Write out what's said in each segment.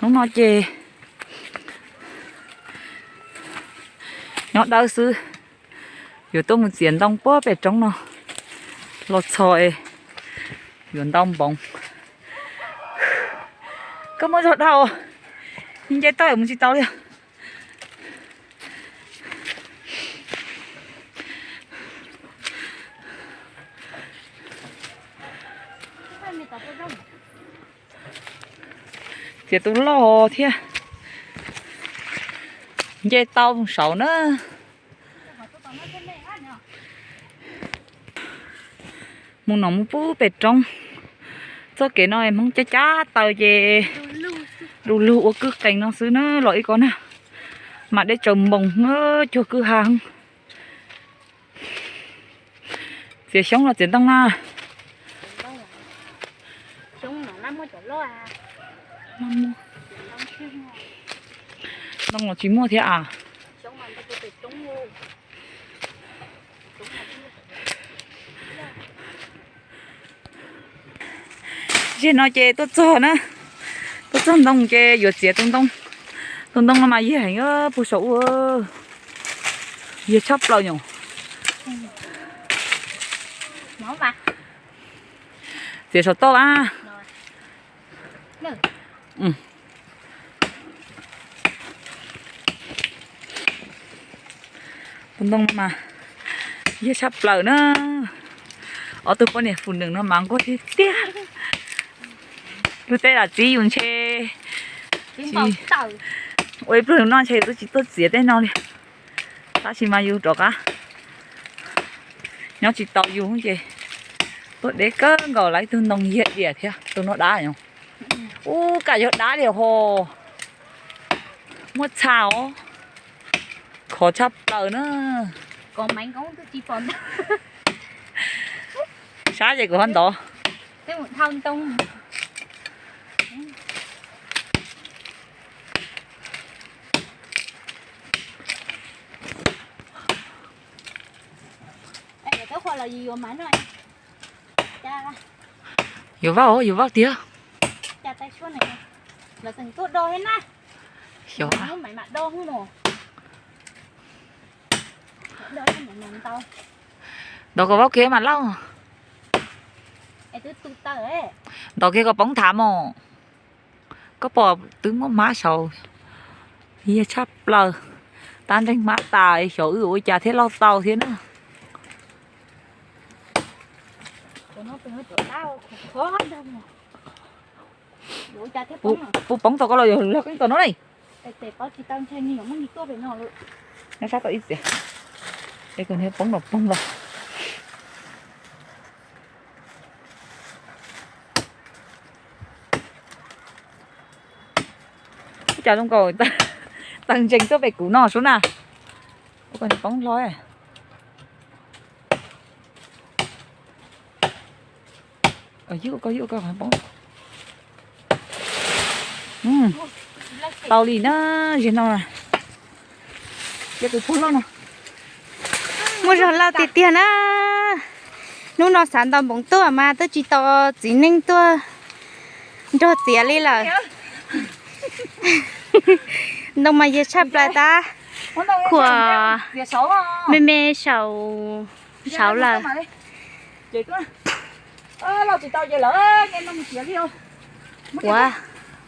Hnub no ces nyob dawb xwb, yuav tuaj mus txiav ntoo puag pem roob no los txhos es yuav ntau npoov. Koj muaj zog dhau, nce toj mus tsis tau li. Txiav tus loj thiab, nce tau saud na. Mus no mus pub pem roob. Txoj kev no Hmoob cab cab taws ces du lug ua kwj qees no xwb na los ib ko na. Mas deb tsaws npoos cuag kwj ha. Txiav xyoob los txiav ntoo na? Ntoo los tsis muaj thiab a. Zaum no ces tuaj txog na, tuaj txog ntoo ces yuav txiav tus ntoo. Tus ntoo no mas yag heev puag saum ub, yag tshaj plaws nyom. Txiav saum toj a. Tus ntoo mas yag tshaj plaws na. Ob tug poj niam fum neem no mas nquag tiag tiag. Lub teb lam txib yus ntshe ua ib pluag no ntshe twb tsis tuaj txiav tej no li. Tab sis mas yus rov qab nyob tsis tau yus ces tuaj deb kawg nkaus lawm. Ib tug ntoo yag diam thiab tus no dab os. Ub, kam yog dab diam ho. Muaj txha os. Khov tshaj plaws na. Sab ces kuv ho ntov. Yuav vaub, yuav vaub tiag. Xyov. Ntov kom vaub kiag mas lauj. Ntov kiag kom poob thav mos. Koj pom twb muab hmab saud, yag tshaj plaws. Tab nreeg hmab tas xyov wb ua cas thiaj loj tau thiab na. Puas poob tau koj los yog log keeb tau no ne? Nyob sab tau ib txiav. Es kom niag poob los poob los. Ua cas zoo nkaus tawg ntsees tuaj pem kuv no sub na. Ua kom niag poob hlo. Ywj koj, ywj koj poob. Tau li na, zig no. Cia tus pug loj no. Muaj zog loj tiag tiag na. Hnub no xav ntaus npoov tuaj mas twb tsis tau txiv neej tuaj nrog txiav li lawm. Ntoo mas yag tshaj plaws tab. Khuam me me saum, saud lawm. Ua,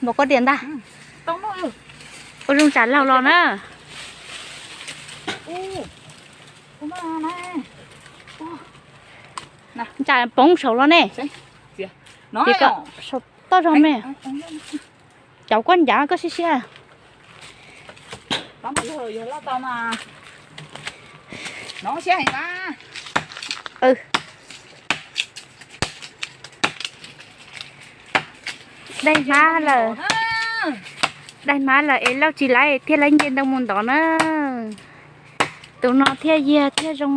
npaum koj diam ntag. Ua zoo tsam laug los na. Tsam poob saud los ne. Ces kom saum toj zog me. Cauv koj ncav koj siab siab. Daig hmab lawm, daig hmab lawm es Lauj tsis laib thiaj laib nce ntoo mus ntov na. Tus no thiaj yag thiaj zoo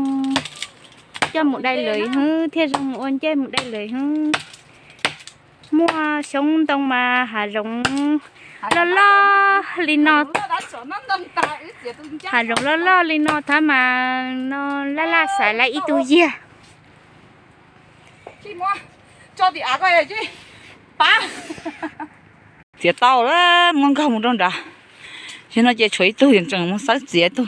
coj mus dai lawm hwb, thiaj zoo mus ua ncej mus dai lawm hwb. Muaj xyoob ntoo mas hav zoov loj loj li no, hav zoov loj loj li no thiab mas no laj laj xaiv laib ib tug yag. Txiav tau lawm, muab nkag mus rau nrad. Yog no ces tshuav ib tug, tseem mus xawb txiav ib tug.